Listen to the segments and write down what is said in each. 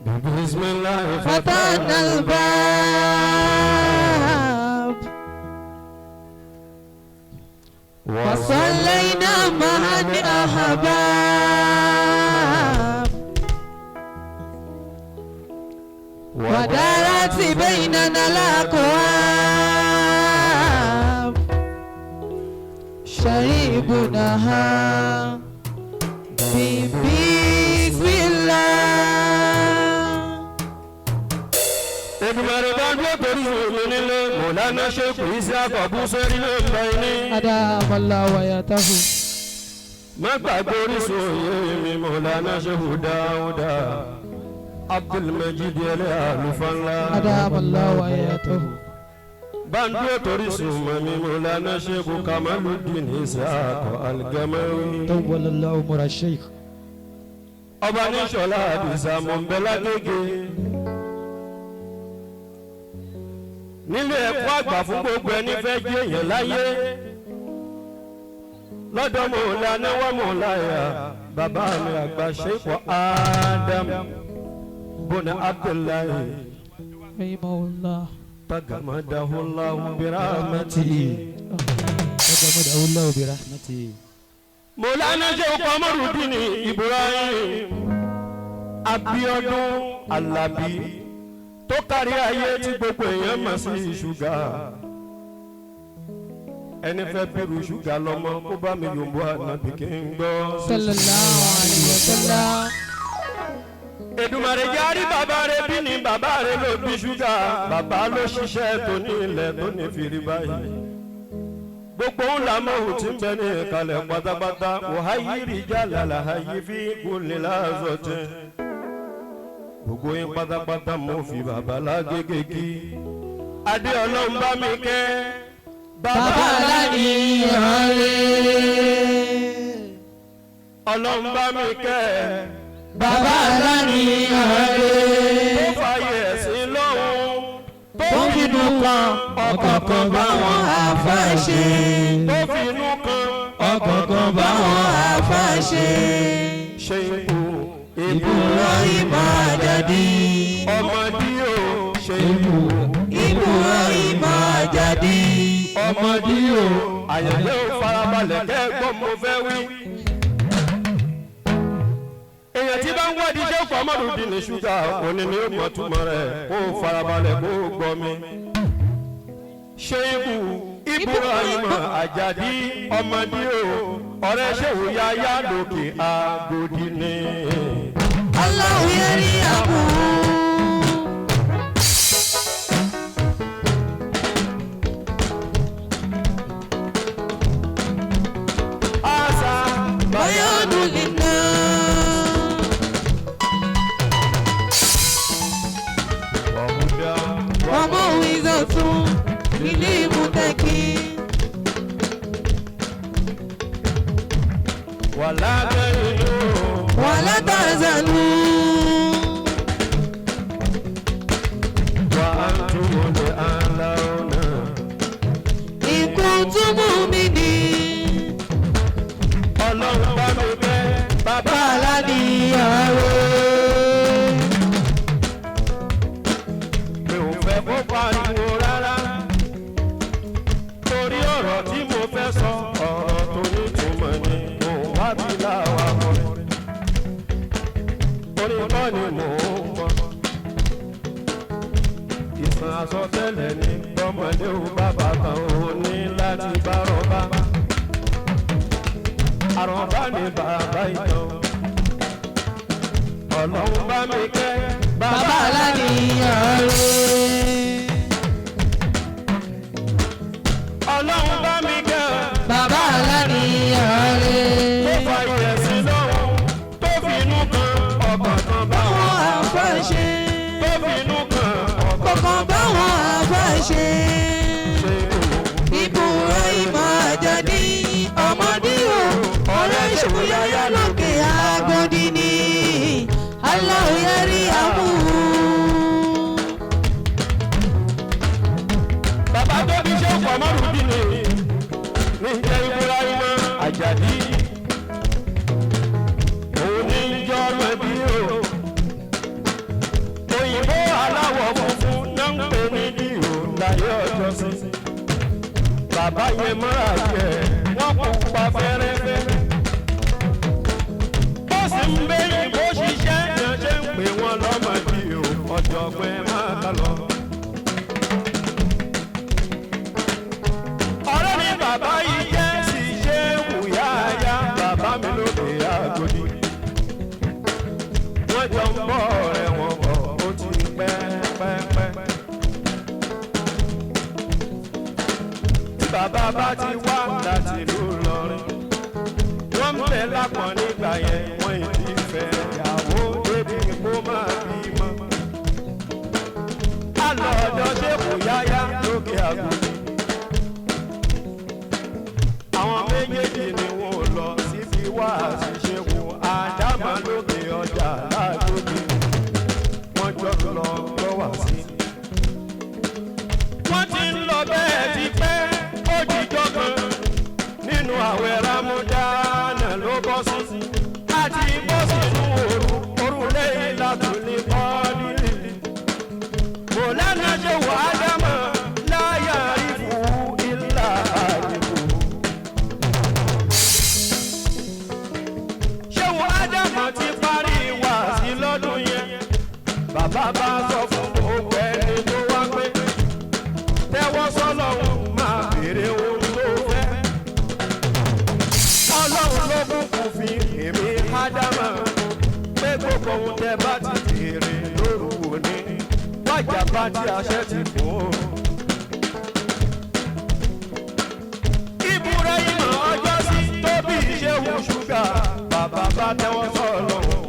بسم الله فتحنا الباب وصلينا مع الأحباب ودارت بيننا الأقوام شريبناها بسم الله. Èdùmàrè bá gbé torí òun nílé Mọ̀lánà Ṣéèkù Isiaq Abúsẹ́rí ló ń bẹ ní. أدام الله وياته. Má gbàgbé orísun òye mi Mọ̀lánà Ṣéèkù Dáúdà Abdulmajid ẹlẹ́ àlùfáànlá. أدام الله وياته. Bá ń dúró torí sùn mọ́ mi Mọ̀lánà Ṣéèkù Kamaluddin Isiaq Al-Gamawi. طول الله عمر الشيخ. Ọba ní Ṣọlá Àdìsá Mọ̀nbẹ́lágége. Nílé ẹ̀kọ́ àgbà fún gbogbo ẹni fẹ́ jẹ́ èèyàn láyé. Lọ́dọ̀ mọ̀ọ́lá náwó mọ̀ọ́lá yà bàbá mi àgbà Ṣéèkù Adam bùnà Abdullahi رحمه الله. tagamadahullahu birahmatihi. تغمده الله برحمته. Mọ̀lánà Ṣéèkù Kọmọrùdín Ibrahim Abíọ́dún Alábí tó kárí ayé tí gbogbo èèyàn mọ̀ sí ṣúgà. Ẹni fẹ́ bírú ṣúgà lọ́mọ kó bá mi yòǹbó ànábì kí n gbọ́. صلى الله عليه وسلم. Èdùmàrè járí bàbá rẹ̀ bí ní bàbá rẹ̀ ló bí ṣúgà, bàbá ló ṣiṣẹ́ tó ní ilẹ̀ tó ní fìrí báyìí. Gbogbo ńlá mọ̀hún tí ń bẹ ní ìkàlẹ̀ pátápátá, wàháyí rijala làháyí fi kulli láàzọ̀tẹ̀. Gbogbo yín pátápátá mo fi bàbá lágége kí. Adé ọlọ́run bá mi kẹ́. Bàbá aláníyàn rẹ̀. Ọlọ́run bá mi kẹ́. Bàbá aláníyàn rẹ̀. Tó fàyè ẹ̀sìn lọ́hùn. Tó finú kan ọ̀kọ̀ọ̀kan báwọn àáfàá ṣe. Tó finú kan Ọ̀kọ̀ọ̀kan báwọn àáfàá ṣe. Ṣe ipò Ibrahim Ajadi. Ọmọdé o ṣe ipò. Ibrahim Ajadi. Ọmọdé o àyànjẹ́ ò farabalẹ̀ kẹ́gbọ́n mo fẹ́ wí. Èèyàn tí bá ń wádìí ṣé kò ọmọdé ní ṣúgà òní ni ó mọ̀ túmọ̀ rẹ̀ kó o farabalẹ̀ kó o gbọ́ mi. Ṣé ibù Ibrahim Ajadi ọmọdé o ọ̀rẹ́ ṣèwò yáyá lókè Agodi ni. Allahu yẹri àbú. Àṣà Bayanu linna. wàhùdà Wa mawizatun lil muttaqin. wàlá tẹ̀yìnú. Wala tahzanu. Wà á tún lè aláwọ̀nà. In kuntum mu'minin. Ọlọ́run bá mi kẹ́ bàbá. Bàbá aláníyàn rẹ̀. Mi ò fẹ́ kó pariwo rárá. Torí ọ̀rọ̀ tí mo fẹ́ sọ, ọ̀rọ̀ tó nítumọ̀ ni mò ń wá bí láwa mọ̀. Orin kọ́ ni mò ń mọ̀. Ìsàn àsọtẹ́lẹ̀ ni bọ́mọdé ò bá bàtàn ò ní láti bá rọ́bà. Àrọ̀bá ni bàbá ìtàn. Ọlọ́run bá mi kẹ́ Bàbá aláníyàn rẹ̀. Ọlọ́run bá mi kẹ́. Bàbá aláníyàn Tó rẹ̀. fa ìrẹsì lọ́wọ́ tó fi inú kan ọkàn kan bá Báwọn wọn. àáfàá ṣe. Tó fi inú kan ọkàn Kọ̀ọ̀kan báwọn àáfàá ṣe. ṣe òun. Ibrahim Ajadi ọmọdé o ọ̀rẹ́ ìṣòyọyọ lókè Agodi ni Allahu yẹri àbú. Bàbá tó bí ṣe pọ̀ mọ́rùn-ún ní ní jẹ́ Ibrahim Ajadi. Òun ní jọ́ ọmọdé o. Bàbá yẹn mọ́ra jẹ́ wọ́n kò pa fẹ́rẹ́fẹ́. Ó sì ń bẹ́yìn bó ṣiṣẹ́ yẹn ṣe ń pè wọ́n lọ́mọdé o, ọ̀jọ̀gbọ́n máa bá lọ. Ọ̀rẹ́ mi bàbá yìí jẹ́ sì ṣe wùyáyá, bàbá mi lóde àgòdì. Wọ́n jọ ń bọ̀ ọ̀rẹ́ wọn bọ̀, ó ti pẹ́ pẹ́ pẹ́. Tí bàbá bá ti wá láti ìlú Ìlọrin, wọ́n ń bẹ lápọ̀n nígbà yẹn, wọ́n ì ti fẹ́ ìyàwó débi kó máa bímọ. A lọ ọ̀dọ̀ ṣéèkù yáyá lókè àgùdì. Àwọn méjèèjì ni wọ́n lọ síbi wáàsí ṣéèkù Ádámà lókè ọjà láàdókè. Wọ́n jọ lọ gbọ́ wá sí. Wọ́n ti ń lọ bẹ́ẹ̀ ti pẹ́ ó jíjọ́ kan nínú àwẹ̀ Rámúdánà ló bọ́ sí. Àti bọ́ sínú òru, òru lẹ́yìn látòlé bọ́ọ̀lì. Mọ̀lánà ṣe wà Ádámà láyà ìfú ìlà àdìbò. Ṣé wọ Ádámà ti parí wàásí lọ́dún yẹn? Bàbá bá sọ fún gbogbo ẹni tó wá pé tẹ́wọ́ sọ́lọ́run máa béèrè ohun tó fẹ́. Ọlọ́run ló kúkú fi èmi Ádámà pé gbogbo ohun tẹ́ bá ti béèrè lóru òní wájà bá tí àṣẹ ti kún o. Ibrahim ọjọ́ sí tó bí ìṣẹ́wó ṣúgà, bàbá bá tẹ́wọ́ sọ́lọ́run.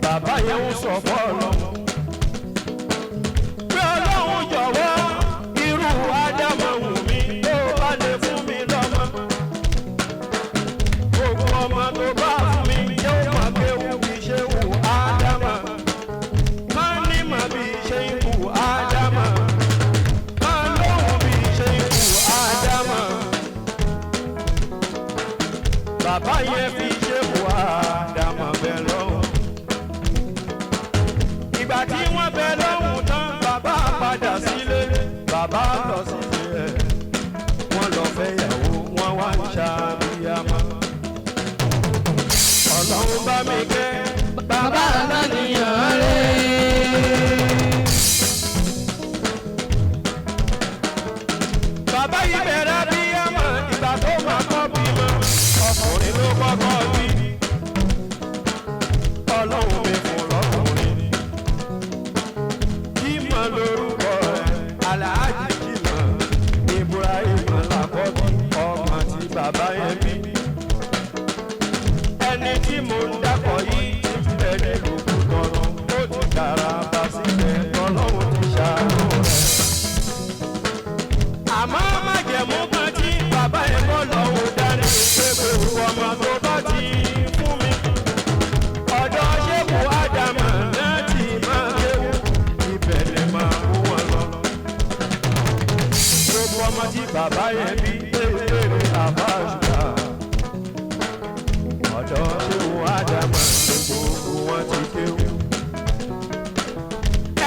Bàbá yẹn ń sọ fọ́lọ́run pé Ọlọ́run jọ̀wọ́ irú Ádámọ̀ wù mí tó bá lè fún mi lọ́mọ. Gbogbo ọmọ tó bá fún mi yóò máa kéwú bí ṣe wù Ádámọ̀. Máa ní mà bí ṣe ń wù Ádámọ̀. Máa lóhùn bí ṣe ń wù Ádámọ̀. Bàbá yẹn fi ṣe wù Ádámọ̀ bẹ́ẹ̀ lọ́wọ́. Ìgbà tí wọ́n bẹ lọ́hùn tán, bàbá padà sílé, bàbá lọ sílé ẹ̀. Wọ́n lọ fẹ́ yàwó, wọ́n wá ń ṣàbíyamọ. Ọlọ́run bá mi kẹ́ Bàbá aláníyàn rẹ̀. Bàbá yìí bẹ̀rẹ̀ bíyàmọ, ìgbà tó máa kọ́ bímọ, ọkùnrin ló kọ́kọ́ bí. Ọlọ́run mi fún lọ́kùnrin. Jímọ̀ lórúkọ rẹ̀, Aláàjì Jímọ̀, Ibrahim làkọ́bí, ọmọ tí bàbá yẹn bí. Ẹni tí mo ń dákọ̀ yìí ti bẹ̀ nílùú Kútọ̀nù, ó ti dára bá sílẹ̀, Ọlọ́run ti ṣàánú rẹ̀. Àmọ́ májẹ̀mú kan tí bàbá yẹn kọ́ lọ́wọ́ dání pé gbogbo ọmọ tó bá ti fún mi. Ọ̀dọ̀ ṣéèkù Ádámà náà ti máa kéwú, ibẹ̀ ni máa mú wọn lọ. Gbogbo ọmọ tí bàbá yẹn bí léèrè àbá ṣùgbà. Ọ̀dọ̀ ṣéèkù Ádámà ní gbogbo wọn ti kéwú.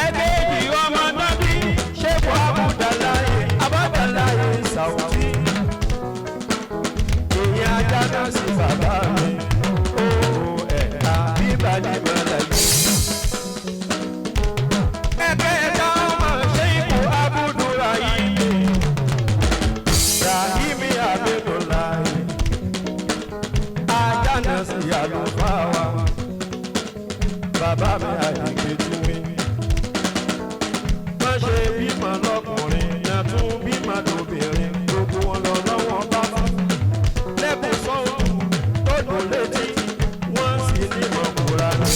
Ẹ̀kejì ọmọ náà bí ṣéèkù Abudalaye, Abudalaye Sàwùtí. Ìyẹn ajá náà sí bàbá mi, ó ẹ̀ka bíbá ní mọ́lẹ̀. Ẹ̀kẹta ọmọ ṣéèkù Abudulayi, Rahimi Abudulayi, ajá náà sí àlùfáà wa, bàbá mi àyíkéjú mi. Wọ́n ṣe bímọ lọ́kùnrin, yẹn tún bímọ lóbìnrin, gbogbo wọn lọ lọ́wọ́ bá fún. Lẹ́kùn sọ́hún tó dùn létí, wọ́n sì ní mọ̀kúra ní.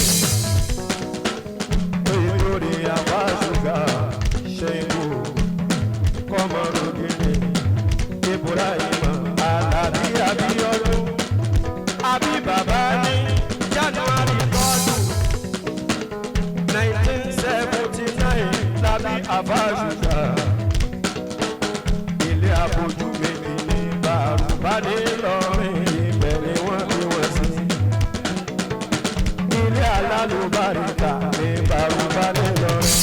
Ìtòrí àbá ṣúgà ṣe ikú kọ́mọ̀rún gidi. Ibrahim Alábí Abíọ́dún, àbí bàbá ní January 3, 1979 lábí àbáṣùgbà. Ilé abojú méjì ní Bàrùbádé lọ́rin, ibẹ̀ ni wọ́n fi wọ́n sí. Ilé alálùbáríkà ní Bàrùbádé lọ́rin.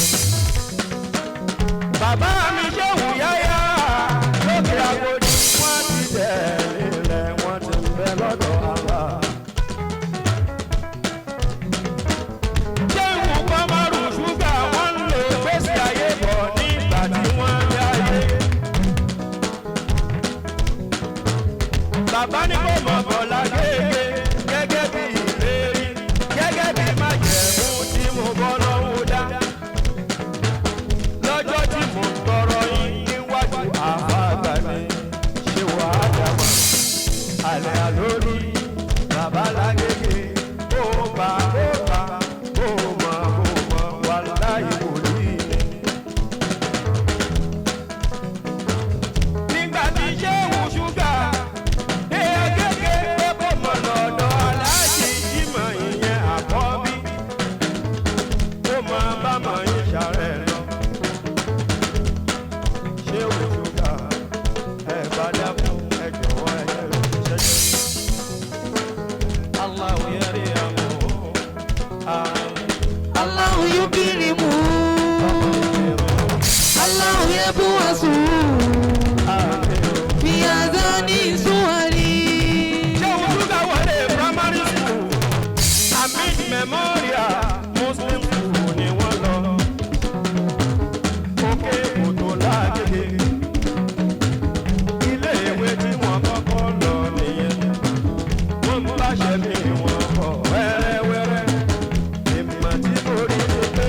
Bàbá mi ṣe wùyáyá. máa ń ṣàrẹ̀ lọ. Ṣé òṣùgà ẹ bá dákun ẹ jọ̀wọ́ ẹ jẹ́ ṣẹ́jọ́. Allahu yẹri àmọ́ àmín. Allahu yukirimu. Allahu yabuasu. Àmín o. Fi azani suwari. Ṣé òṣùgà wọlé primary school? Amin Memorial Muslim School ni wọ́n lọ. Òkè Kòtò lágége. Ilé ìwé tí wọ́n kọ́kọ́ lọ nìyẹn. Wọ́n ń báṣẹ bí wọ́n kọ̀ wẹ́rẹ́wẹ́rẹ́. Ìmọ̀ tí mo rí ni pé.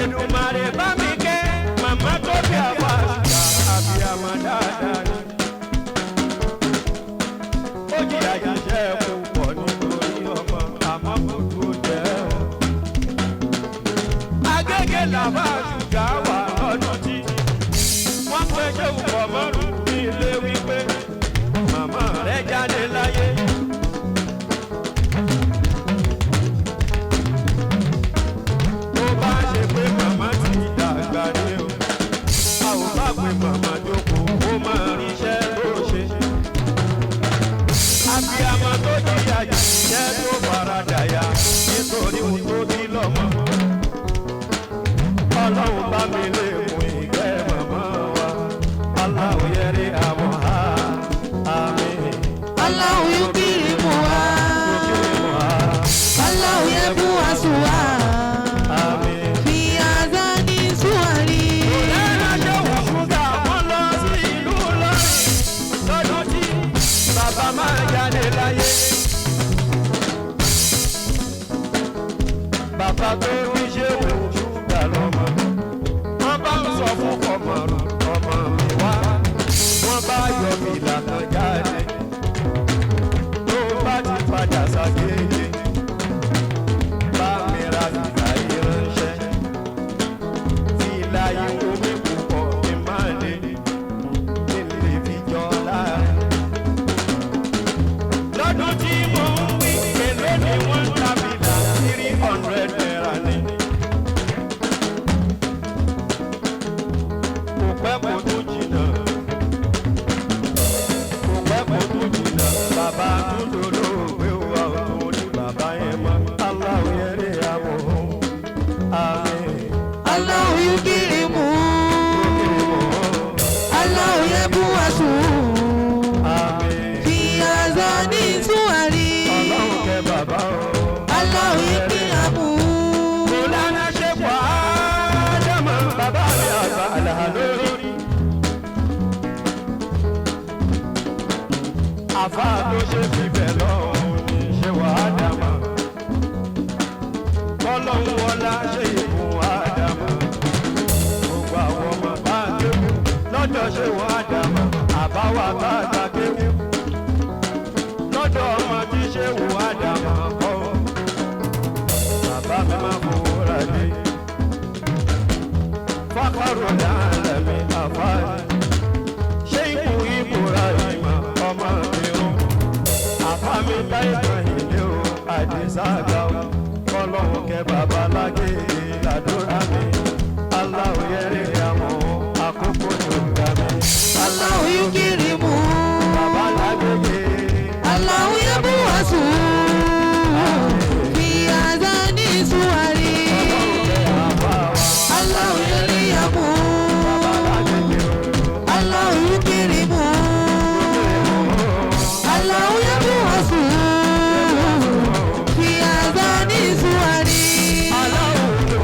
Èdùmàrè bá mi kẹ́ màmá tó bí àwa àgbà àbíyamọ dáadáa ni ó jìyà jíjẹ́ púpọ̀ nítorí ọmọ àmọ́ kò dúró jẹ́ o. Agége làbá ṣùgà wà lọ́dún tí wọ́n pé ṣéwù ọmọrù ní ilé wípé màmá rẹ̀ jáde láyé. Tó bá ṣe pé màmá ti dàgbà ní o, a ò bá pé màmá jókòó kó máa ríṣẹ́ tó ṣe abiyamọ tó jìyà jìyà tó faradàyà nítorí ohun tó bí lọ́mọ. Ọlọ́run bá mi lè mú ìgbẹ́ màmá wa aláwọ̀ yẹrí àwọn ha àmín. Allahu yukirimu wa. Allahu yabuasu wa. Àmín. Fi azani suwari. Lẹ́nu wò ṣúgà wọ́n lọ sí ìlú Ìlọrin lọ́dún tí bàbá máa jáde láyé. Bàbá tó fi ṣe wò ṣúgà lọ́mọ. Wọ́n bá ń sọ fún ọmọ ọmọ mi wá. Wọ́n bá yọ fìlà kan jáde. Tó bá ti padà ságége. Bá mi ra fìlà yìí ránṣẹ́ fìlà yìí wù mí púpọ̀ kí n má lè kí n lè fi jọ lára. Lọ́dún tí mo ń wí èló ni wọ́n ń ta fìlà ₦300 ni. Kò pẹ́ kó tún jìnnà. Kò pẹ́ kó tún jìnnà. Bàbá tún dolóògbé wa ò tún rí bàbá yẹn mọ́. Aláwọ̀ yẹn rí àwọ̀ àmín. Allahu yukirimu. Allahu yabuasu. Àmín. Fi azani suwari. Ọlọ́run kẹ́ bàbá o. Allahu yukirimu. Mọ̀lánà ṣe pọ̀ ádámà bàbá mi àgbà àlà lórí. Àfa tó ṣe fífẹ̀ lọ́hùn ní ṣe wà ádámà. Kọ́lọ́hún wọlá ṣe ìfún ádámà. Gbogbo àwọn ọmọ bá kéwú lọ́jọ́ ṣe wà ádámà. Àbáwá bá ta kéwú. Lọ́jọ́ ọmọ tí ṣe wù ádámà kọ́ bàbá mi máa fowó ra dé. Fákàrò làálẹ̀ mi àfáàní. Ṣé ipò ìbúra ìmọ̀ ọmọ mi o? Àfá mi dá ìtàn ìdí o, àdìsá àgbà o. Kọ́lọ́hún kẹ bàbá lágége làdúrà mi. Aláwọ̀ yẹrí àwọn àkókò ní ògbà mi. Allahu yukirimu. Bàbá lágége. Allahu yabuasu. Fi azani suwari. Kọ́lọ́hún kẹ àfá wa. Allahu yuriyamu. Bàbá lágége o. Allahu yukirimu. Allahu yabuasu. Fi azani suwari. Aláwọ̀ ló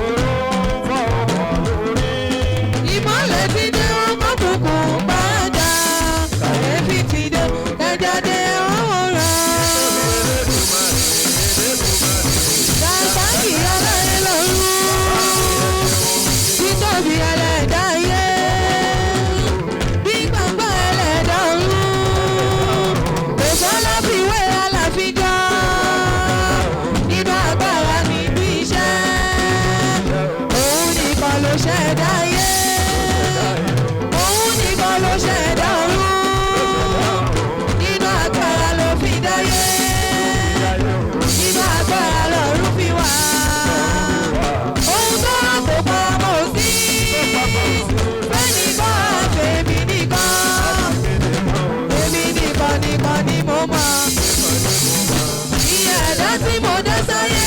Ẹ̀dá tí mo dá sáyé,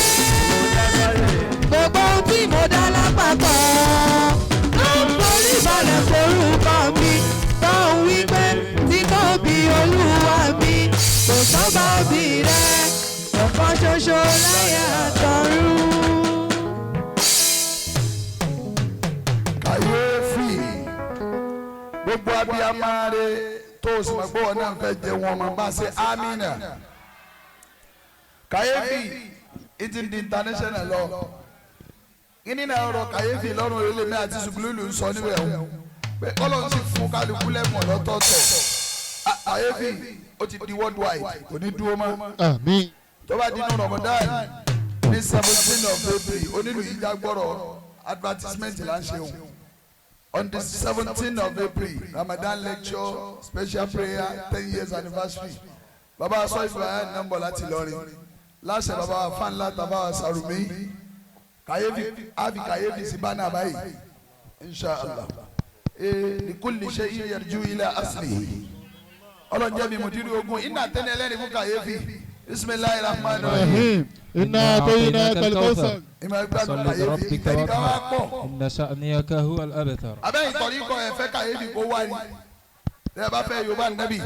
gbogbo ohun tí mo dá lápapọ̀ ló ń forí balẹ̀ forúkọ mi, tó ń wí pé títóbi Olúwa mi, kò sọ́ba bí rẹ̀, ọ̀kan ṣoṣo láyé àtọ̀run. Kàyéfì, gbogbo abiyamọ rẹ tó o sì mọ̀ pé wọn náà fẹ́ jẹ wọn mọ̀ bá ṣe amina. Kàyéfì ìtì di international lọ. Kíní náà rọ kàyéfì lọ́rùn elémi àti sùgbùlùlù ń sọ níbẹ̀ o pé Ọlọ́run sì fún kálukú lẹ́mọ̀ lọ́tọ̀ọ̀tọ̀. Kàyéfì ó ti di worldwide, kò ní dúró mọ́. Àmín. Tó bá dínú Ramadan ní 17 of April, onílù yìí jágbọ́rọ̀ advertisement là ń ṣe o. On the 17 of April, Ramadan lecture, special prayer, 10 years anniversary. Baba sọ Ibrahim nọmbọ láti Ìlọrin láṣẹ baba fanla tàbá Sàrùmí. Kàyéfì àfi kàyéfì sí bánà báyìí, inshallah. Ee, likulli shay'in yarju ila aslihi. Ọlọ́njẹ́ mi mùdírí ogun iná tẹ́lẹ̀ ẹlẹ́rìí fún kàyéfì. Bismillahir rahmanir rahim. Rahim. Inna a'tainaka al-kawthar. Ìmọ̀ ẹgbẹ́ صل kàyéfì لربك tẹ̀lé wá pọ̀. وانحر إن شأنيك هو الأبتر. Abẹ́yìn tọ̀rí kọ ẹ fẹ́ kàyéfì kó wá ní. Tẹ́ ẹ bá fẹ́ yorùbá nẹ́bì.